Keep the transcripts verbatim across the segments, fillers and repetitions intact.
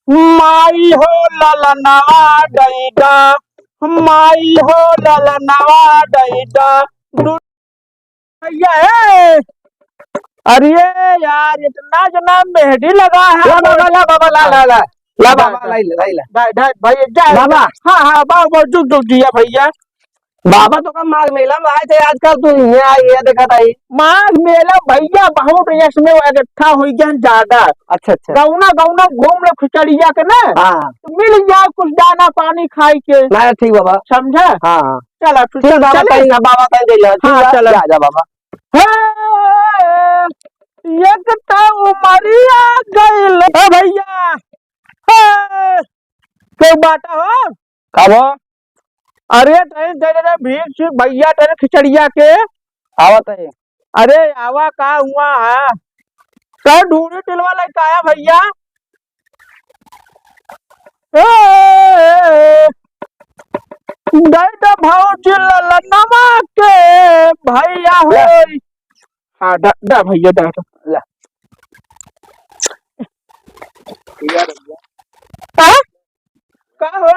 माई हो ललनवा डैडा, माई हो ललनवा डैडा, दु-, भैया, ए, अरे यार, इतना जना मेहंदी लगा है। ला बाबा, ला बाबा, ला, ला, ला। ला बाबा, ला, ला, ला। ढाई, ढाई, भैया, जा, बाबा। हाँ, हाँ, बाबा, जुग, जुग जिया भैया। बाबा तो का माघ मेला में आए थे, आजकल तू यहाँ ये देखा था ही। माघ मेला भैया बहुत यश में इकट्ठा हो गया ज्यादा। अच्छा, अच्छा। गौना, गौना घूम ले खिचड़िया के ना। हाँ। तो मिल जाए कुछ दाना पानी खाए के। ना, ठीक बाबा। समझा? हाँ। चला, तू ठीक चल, बाबा, चले। कहीं ना बाबा, कहीं दे जा। ठीक हाँ, बा, चला। जा, जा बाबा। हे, एक तो उमरिया गइल। ए भैया, हे, केहू बाटा हो? का बा? अरे, तनी दे दे भीख चीख भैया, तनी खिचड़िया के। आवत है। अरे, आवा का हुआ है? का ढूंढी टिलवा लेके आया भैया? ए, दे दे भौजी ललनवा के भैया हो। ले। हाँ, दा, दा भैया, दा, दा। ला। हाँ? का हो?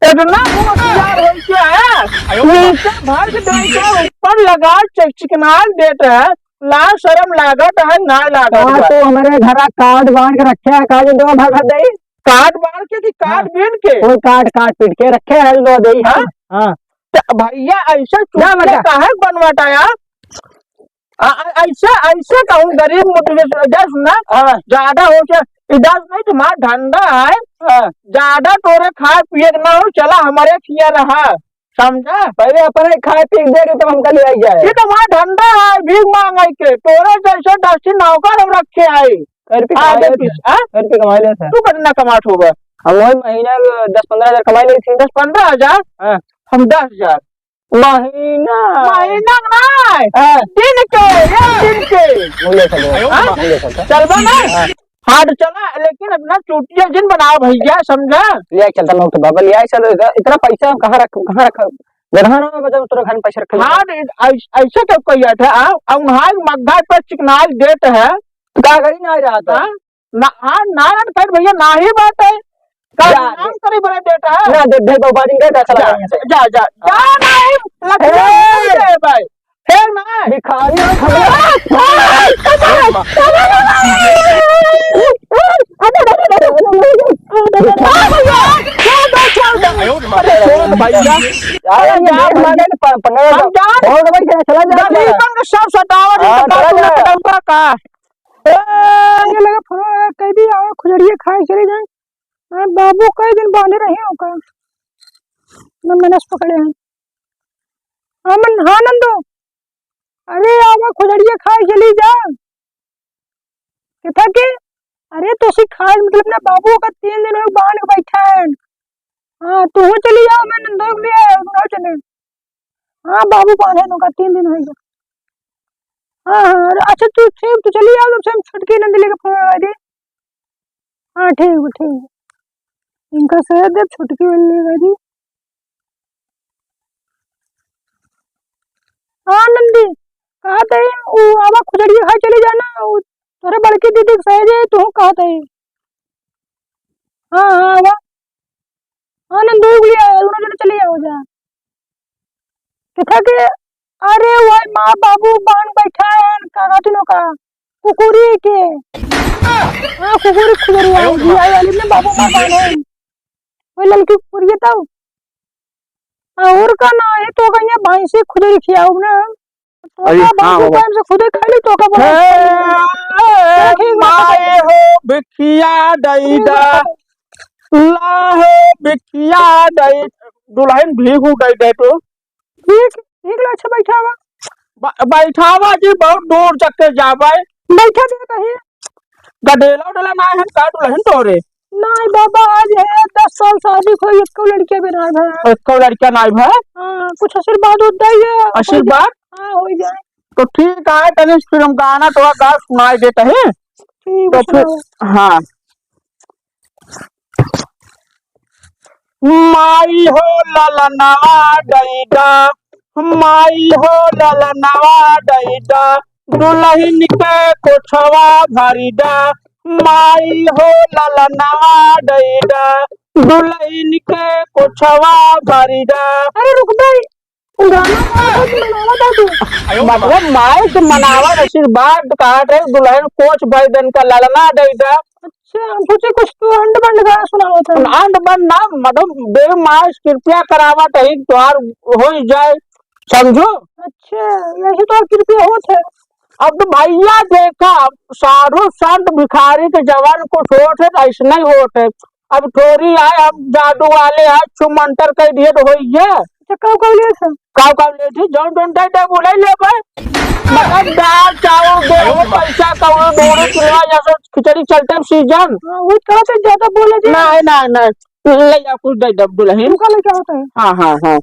इतना होशियार हो क्या है? नीचे भर के दे के ऊपर लगा, चिक-, चिकनाल देत है। लाज शरम लागत है, ना लागत हाँ, बा। तो हमारे घरा कार्ड बांध के रखे हैं, काहे दो भर भर दे? कार्ड बांध के कि कार्ड हाँ। बीन के? वो कार्ड, कार्ड पीट के रखे हैं, लो दे। हाँ? हाँ। तो भैया, ऐसा ना चुटकी बेटा। काहे बनवाता यार? आ, आ, ऐसे, ऐसे कहूँ गरीब मुतबे से, जा सुना, हाँ। ज्यादा हो के, इधर नहीं तुम्हारा धंधा है, हाँ। ज्यादा तोरे खाए पिए के ना हो, चला हमारे खिया रहा, समझा? पहले अपने खाए पिए के दे के तब हमका ले आई जाए। ये तो हमारा धंधा है, भीख मांगे के, तोरे जैसे दस नौकर हम रखे आए। घर पे आगे कमाई लेते पीछे, हैं। हाँ? घर पे कमाई लेते हैं। तू कितना कमात होगा? हम वही महीना दस पन्द्रह हजार कमाई लेते हैं। दस पन्द्रह हजार? हाँ। हम दस हजार। महीना। महीना ना, हाँ। दिन के, एक दिन के। मुझे चलो। हाँ? मुझे चलो। चलबा ना? हाँ। हाँ, तो चला, लेकिन अपना चुटिया जिन बनाओ भैया, समझा? ले चलता मैं तो बाबा, ले चलो, इतना, इतना पैसा हम कहाँ रख, कहाँ रख, गधा ना बचा, तोरा घर में पैसा रख। हाँ, ऐस-, ऐसे तो कहिया था, आ, आ, उन्हाई मग्घा पर चिकनाई देत है। का करी ना रहा था? हाँ? ना, हाँ, नारायण खैर भैया, ना ही बात है। का जा, नाम करे बड़े बेटा है? ना, दे, दे, बाबा जी, दे, दे, चला जा, यहाँ से। जा, जा, जा, हाँ। नहीं, लक्ष्मी ए! दे भाई। हे ना। भिखारी हो, खबरा। छोड़ भैया। अरे, अरे, ये जा देख भाई। मारे के प-, पंगा हम जान। बहुत भाई, चला जा, चला जा। गरीबन के सब सतावत हाँ, है, चला जा। का? ए, ये लगा फोन लगा, कह दी, आओ, खुजड़िया खाए चले जाए। हाँ, बाबू कई दिन बांधे रहे हो का? ना मैंने पकड़े हैं। हाँ, मन, हाँ, नंदू। अरे, आवा, खुजड़िया खाए चली जा। किथा के? अरे, तो सी खाए, मतलब ना, बाबू का तीन दिन हो बांध के बैठा है। हाँ, तू चली जाओ, मैं नंदू के लिए, ना चले। हाँ, बाबू बांधे नु का तीन दिन हो गया। हाँ, हाँ, अरे, अच्छा, तू ठीक, तू चली जाओ, जब से हम छोटकी नंद लेके फोन लगा दे। हाँ, ठीक बा, ठीक बा। इनका सह दे, छोटकी वाली ले गई। हाँ, नंदी, कहा थे, वो आवा खुजड़िया खाए चली जाना, वो तोरे बड़की दीदी के सह दे, तू कहा थे। हाँ, हाँ, आवा। हाँ, नंदू के लिए, दोनों जने चली जाओ जा। किथा के? अरे, वही माँ बाबू बांध बैठा है, का कहती नो का? कुकुरी के। हाँ, कुकुरी खुजरी आई, जी आई वाली में बाबू माँ बांध है। वही लड़की कुकुरी है तब। हाँ, और का ना है, तो कहीं भैंसी खुजरी खियाओ ना। तो अरे, का हाँ, बाबू बाबा। टाइम से खुदे खा ली, तो का बना? हे, चलो, ठीक बा, माए हो, भिखिया दई दा। ला हो, भिखिया दई। दुल्हन भीख उठाई दे तो। ठीक, ठीक ला, अच्छा, बैठावा। ब-, बैठावा जी, बहुत दूर तक के जावे। बैठा दे कहीं। गडेला उडेला ना है का दुल्हन तोरे? नहीं बाबा, आज है दस साल शादी को, एको लड़किया भी ना है। एको लड़किया ना है? हाँ, कुछ आशीर्वाद होता ही है। आशीर्वाद? हाँ, हो जाए। तो ठीक है, तनी फिर हम गाना थोड़ा गा सुनाई देते हैं। ठीक तो है, फिर, सुनाओ। हाँ। माई हो ललनवा दई दा, माई हो ललनवा दई दा, दुल्हन के कोठवा भरी दा, माई हो ललनवा दई दा, दुलहिन के कोछवा भरी दा। अरे रुक बे, गाना गावत मनावत है तू। मतलब माई के मनावत, आशीर्वाद काट रहे, दुलहिन कोछ भरी दा, इनका ललना दई दा। अच्छा, हम सोचे कुछ तू अंड बंड गाना सुनावत है। अंड बंड ना, मतलब देव माई से कृपया करावत है, तोहार हो जाए, समझो। अच्छा, यही तो कृपया होत है। अब तो भैया देखा, साधु संत भिखारी के जवन कुछ होत है, ऐसने ही होत है। अब थोड़ी आए हम जादू वाले हैं, छू मंतर कह दिए तो होइए। अच्छा, काऊ काऊ लेत है? काऊ काऊ लेत है? जौन जौन दे दे, बोले ले भाई। मतलब दाल, चावल, गेहूं, पैसा, कौड़ी, डोरी, चिलवा, या सब खिचड़ी चलते सीजन। हाँ, वो कहते ज्यादा बोले जी। नहीं, नहीं, नहीं। ले जा, कुछ दे दे, दुलहिन। तू का लेके होत है? हाँ, हाँ, हाँ।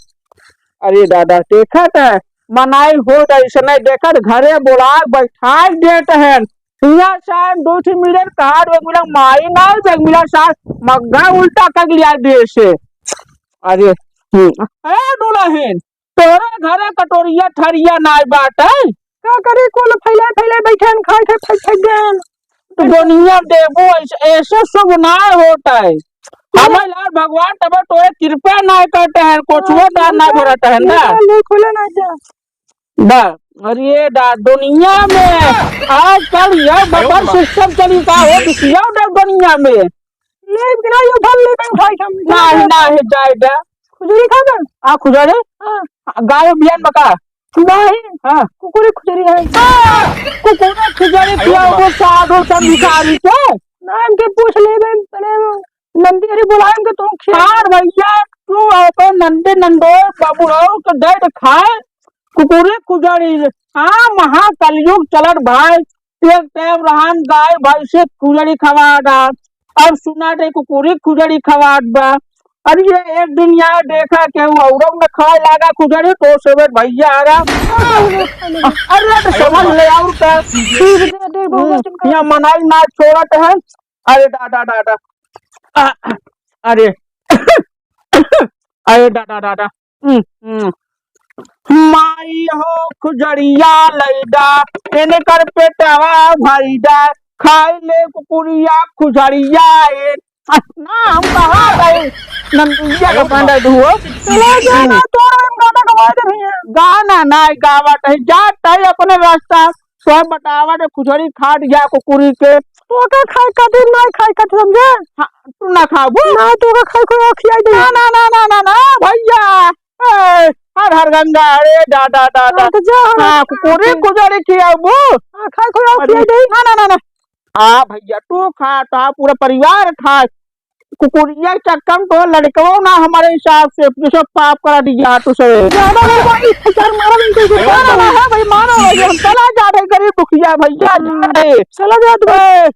अरे दादा, देखत है, मनाई होत ऐसने देखत, घरे बोला बैठाई देत है। हियाँ शाम दो ठे मिले, कहाँ एक मिला माई ना, एक मिला सास, मग्गा उल्टा कर लिया देश से। अरे, हम्म। ए दुलहिन, तोरे घरे कटोरिया थरिया नाय बाटे। का करे, कुल फैलाए फैलाए बैठे हैं, खाए खाए फेंक फेंक गए। तो दुनिया में देखो, ऐसे, ऐसे शुभ ना होता है। हमें लाल भगवान तब तोरे कृपा ना करते हैं, कुछ वो दान ना भरता है ना। नहीं खुले ना जा। बा, अरे दा, दुनिया में आजकल यह बफर सिस्टम चली का हो, दुनिया में, दुनिया में। ले, बिना ये फल ले, मैं उठाई हम। नाही, नाही, जाए दा। खुजरी खा बे? हाँ, खुजरी? हाँ। गाय बियान बका? नाही। हाँ। कुकुरी खुजरी है। हाँ, कुकुरी खुजरी किया वो साधु संत भिखारी के? ना, इनके पूछ ले बे, पहले नंदी अरे बुलाए इनके तुम खिया। हाँ भैया, तू अपन नंदी नंदोई बबुरऊ के दे दे खाए। कुकुरी खुजरी। हाँ, महाकलयुग चलत भाई। एक टाइम रहन गाय भैंस के खुजरी खवात, अब सुना दे कुकुरी खुजरी खवात बा। अरे ये एक दिन यहाँ देखा केहू औरत में खाए लागा खुजरी, तो सेवे भैया आ रहा। अरे तो समझ ले और का। ठीक है, दे दो, हम्म, वचन का। यहाँ मनाई ना छोड़त है। अरे दादा, दादा। आ, अरे। अरे दादा, दादा। हम्म, हम्म। माई हो खुजरिया लइदा, इनकर पेटवा भरिदा, खाई ले कुकुरिया खुजरिया ए। ना, हम कहाँ गए? नंदुइया का बांधा धुओ। चला जा ना, तोरा हम गाना गवा दे भैया। गाना ना गावत है, जात है अपने रास्ता। तोहे बतावा दे, खुजरी खात जा कुकुरी के। तोका खाए खातिर ना खाए खातिर समझे? हाँ, तू ना खाबू? ना, तोका खाए कोई और खियाई दे। ना, ना, ना, ना, ना, ना, भैया। ए, हर हर गंगा, अरे दादा, दादा। हाँ, तो जा, हाँ, हाँ, कुकुरी हाँ। खुजरी खियाबू? हाँ, खाए कोई और अरे, खियाई दे। ना, ना, ना, ना। हाँ भैया, तू खा, तो पूरा परिवार खा। कुकुरिया के चक्कर में तो लड़कवा ना हमारे हिसाब से, ये सब पाप करा दिया तू सब। ज्यादा नहीं बोली, यार मारा नहीं कोई। ना, ना, ना, है भाई, मारो भाई, हम चला जा रहे गरीब दुखिया भैया, जा रहे। चला जा तू। ए,